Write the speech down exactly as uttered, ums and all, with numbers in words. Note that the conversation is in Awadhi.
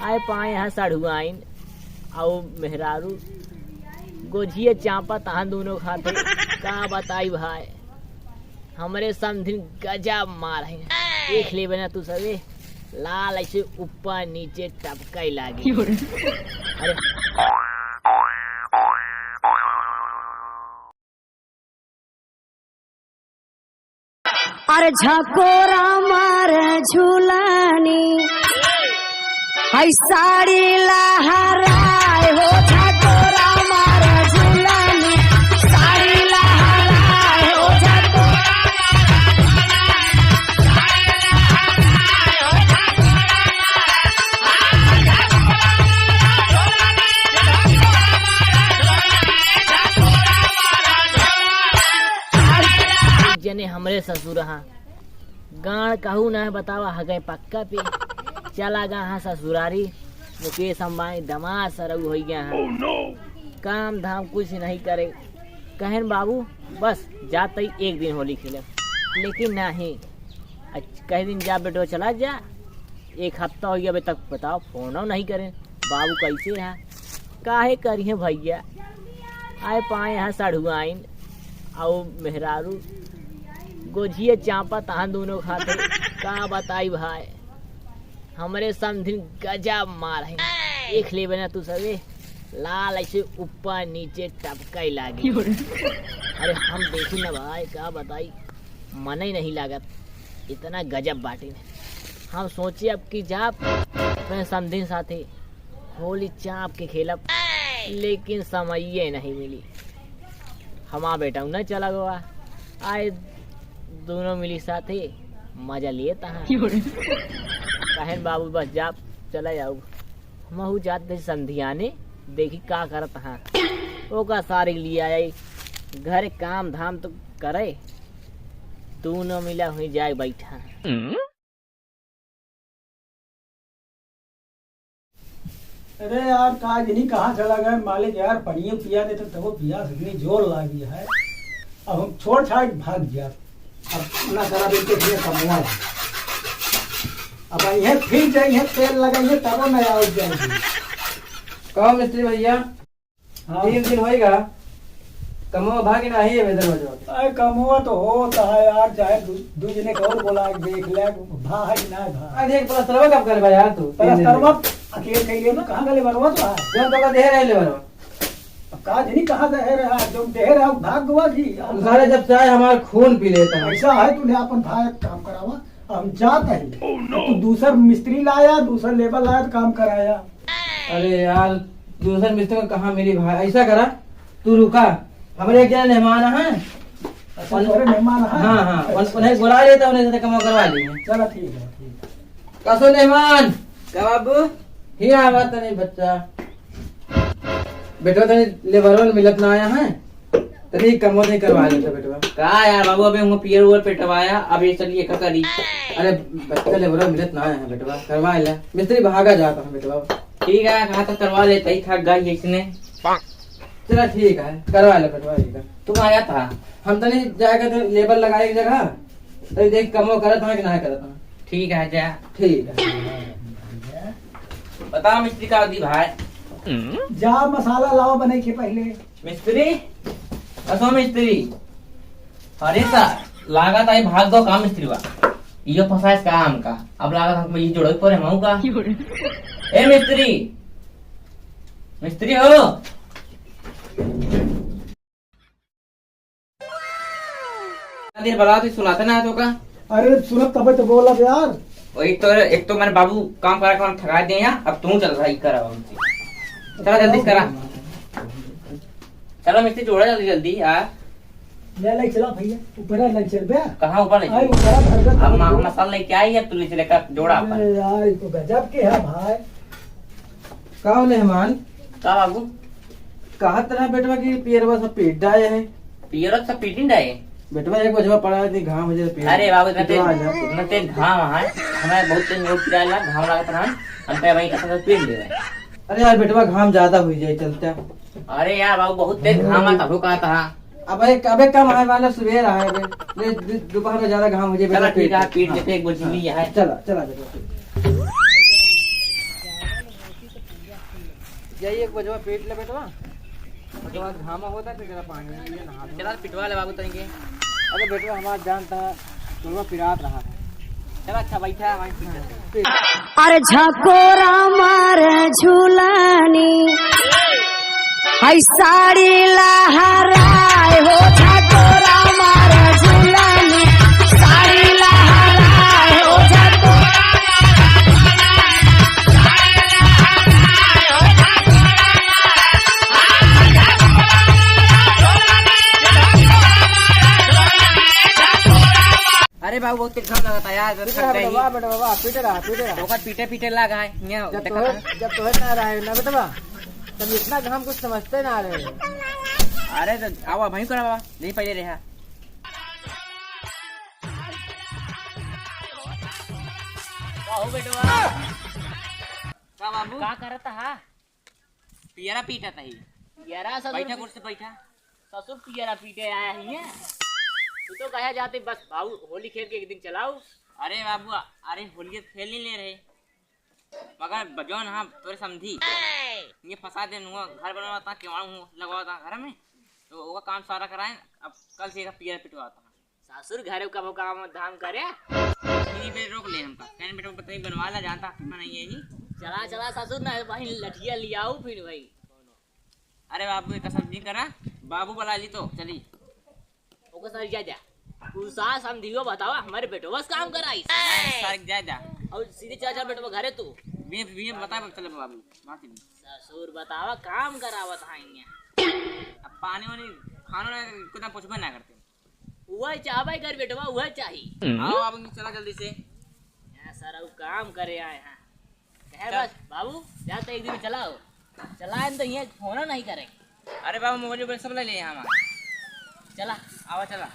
आए पाए यहाँ सढ़ुआइन अउ मेहरारू गोझिए चापत अहन दूनों खाते। का बताई भाई, हमरे समधिन गजब मार है। देख लेबे ना तू सबे, लाल ऐसे ऊपर नीचे टपकाई लागे। अरे अरे झकोरा मारे झुलानी, है साड़ी लहराए हो, झकोरा मारे झुलानी, साड़ी लहराए हो, झकोरा। जने हमरे ससुर हा, गाड़ कहू ना बतावा, हगै पक्का पे चला गा हा ससुरारी। मुकेश अंबानी दमाद सरऊ होइ गया है। काम धाम कुछ नहीं करे। कहन बाबू, बस जात ही एक दिन होली खेले, लेकिन नहीं। अच-, कह दिन जा बेटो, चला जा। एक हफ्ता हो गया, अबे तक बताओ, फोनो नहीं करे। बाबू कैसे है, काहे करिहे भैया। आए पाए यहाँ सढ़ुआइन अउ मेहरारू गोझिए चापत अहन दूनों खाते। का बताई भाई, हमरे समधिन गजब मार है। देख लेबे ना तू सबे, लाल ऐसे ऊपर नीचे टपकाई लागे। अरे हम देखी ना भाई, का बताई, मन ही नहीं लागत, इतना गजब बाटिन। हम सोचे अब की जाब अपने समधिन साथे होली चाप के खेलब, लेकिन समइये नहीं मिली। हमार बेटा उन्हें चला गवा, आए दूनों मिली साथे मजा लिए तहाँ। कहन बाबू बस जाब, चला जाऊ। महू जात दे समधियाने, देखी का करत हाँ। ओका सारी लिया आई, घर काम धाम तो करे, दूनों मिला हुई जाए बैठा। अरे यार, का जनी कहाँ चला गए मालिक यार, पनियो पिया दे तो तबो पियास इतनी जोर लागी है। अब हम छोड़ छाड़ के भाग गया। अब ना करा बिल्कुल ये कमवा। अब ये फिर जाइए, तेल लगाइए, तब मैं आ जाएगी। कहो मिस्त्री भैया, हाँ। तीन दिन होइगा, कमवा भा कि नाही है दरवाजा पे? अरे, कमवा तो होता है यार, चाहे दू, दू जने के और बोला के देख ले, भा है कि ना भा। अरे, एक प्लस्तरवा कब करबा यार तू? प्लस्तरवा अकेले कइले ना, कहाँ गले बरवा तो है? जो तो का देह रहे ले बरवा। अब का जनी कहाँ दे रहा, जो दे रहा, भाग गवा जी। सारे जब चाहे हमारा खून पी लेता है। ऐसा है, तूने अपन भाई एक काम करावा, हम जात है। तू दूसर मिस्त्री लाया, दूसर लेबर लाया तो काम कराया। अरे यार, दूसर मिस्त्री को कहाँ मिली भाई? ऐसा करा, तू रुका, हमरे एक जने मेहमान हैं। अच्छा, उन-, तोरे मेहमान हैं? हाँ, हाँ, उन-, अच्छा। उन्हें बुला लेता, उन्हें से कमवा करवा लेंगे। चला, ठीक है, ठीक है। कसो मेहमान? का बाबू? ही आवा तनी बच्चा। बेटवा तनी लेबरवन मिलत ना आया है। तनी कमो नहीं करवा लेता बेटवा। का यार बाबू, अबे हम पियर उयर पेटवाया, अब ये चलिए का करी। अरे बच्चा लेबरवा मिलत ना आया है बेटवा, करवा ले। मिस्त्री भागा जाता है बेटवा। ठीक है, कहा तो करवा लेता ही, थक गई इसने। चला ठीक है, करवा ले बेटवा, ठीक है। तू कहाँ जाता? हम तनी जाएगा तो लेबर लगाए एक जगह, तनी देख कमो करत है कि ना करत है। ठीक है, जा। ठीक है। बताओ मिस्त्री का दी भाई। जा मसाला लावा बने के पहले। मिस्त्री, असो मिस्त्री। अरे सा, लागत आई भाग दो काम मिस्त्री बा। यो फंसाइस का हमका। अब लागत हमको ये जोड़ो पर हम का। ए मिस्त्री, मिस्त्री हो। देर बला तो सुनाते ना तो का। अरे सुनत तबे तो बोला यार। वही तो, एक तो मैंने बाबू काम करा के हम थका दिए हैं, अब तू चल रहा है, करा बाबू जी। चला जल्दी से करा। चलो मिस्त्री जोड़ा जल्दी जल्दी यार। ले ले चला भैया, ऊपर ले चल बे। कहाँ ऊपर ले आई चल? ऊपर भर दे। अब मा-, मसाला लेके आई है, तू ले चले का जोड़ा अपन। अरे यार, ये तो गजब के है भाई। का हो मेहमान? का बाबू? कहत रहा बेटवा कि पियरवा सब पीट डाए है। पियरवा सब पीट ही डाए? बेटवा एक बजवा पड़ा है, इतनी घाम हो जाए पियर। अरे बाबू, इतना तेज, पिटवा जा। इतना तेज घाम है, हमें बहुत तेज लोग पिराए ला, घाम लागत रहा, हम कहे भाई कसम से पीट देवे। अरे यार बेटवा, घाम ज्यादा हो जाए चलता। अरे यार बाबू, बहुत तेज घाम आता हो कहा था। अबे, अबे कम आए वाला सुबह आए अबे। ले, दु-, दोपहर में ज्यादा घाम हो जाए, चला बेटा, ठीक है, पीट पीट हाँ। देते एक बोझिली है। चला, चला बेटा। जाइए, एक बजवा पीट ले बेटवा, ओके बाद घामा होता है, फिर जरा पानी में ये नहा लो। चला, पिटवा ले बाबू तनी के। अरे बेटवा, हमार जान था, तोरवा पिरात रहा है। चला, अच्छा, बैठा है, वहीं पीट ले। अरे झकोरा मारे झुलानी, हई साड़ी लहराए हो, झकोरा मारे झुलानी, साड़ी लहराए हो, झकोरा। अरे बाबू, बहुत तेज घाम लगता यार, जरा पीटे रहा थक बेटा, जाई। वाह बेटा, वाह, पीटे रहा, पीटे रहा। ओकर पीटे पीटे लाग है, ये जब देखा तोहे, था। जब तोहे ना रहे ना बेटवा, तब इतना घाम कुछ समझते ना रहे। अरे तो आवा भाई करा बाबा, नहीं पहले रहा। का हो बेटवा? का बाबू? का करत हा? पियरा पीटत ही। पियरा ससुर बैठा पी-, कुर्सी बैठा। ससुर पियरा पीटे आया ही है। तू तो कहा जाते बस बाबू होली खेल के एक दिन चलाओ। अरे बाबू, अरे होलिया खेल नहीं ले रहे। मगर ब-, जौन हाँ तोरे समझी। ये फंसा दे नुआ घर बनवाता, केवाड़ मुँह लगवाता घर में। तो ओका काम सारा कराए, अब कल से एका पियरा पिटवाता। ससुर घरे कबो काम धाम करे। इन्हीं पे रोक ले हमका। कहने बेटा बताइए बनवा ला जाता कि मैं नहीं यही। चला, चला ससुर ना वहीं लठिया लियाऊ फिर वही। अरे बाबू, एक कसम नहीं करा, बाबू बुला ली तो चली। ओकर साथ जा, जा। तू सास हम दियो बतावा, हमारे बेटवा से काम कराई। अरे सारे जा, जा। और सीधे चल, चल बेटवा घरे तू। बिना, बिना बताए चले बाबू, बात ही नहीं। ससुर बतावा, काम करावत हाँ इन्हें। अब पानी वानी, खानो ना, कुछ ना पूछबे ना करते। वही चाहबे कर बेटवा, वही चाही। आओ, अब चला जल्दी से। यहाँ सारा वो काम करे आए हैं। कहे चल। बस, बाबू, जा तो एक दिन चलाओ। चलाए तो ये फोन नहीं करे। अरे बाबू, मोबाइल वोबाइल सब ले लिए हम। चला। आवा, चला।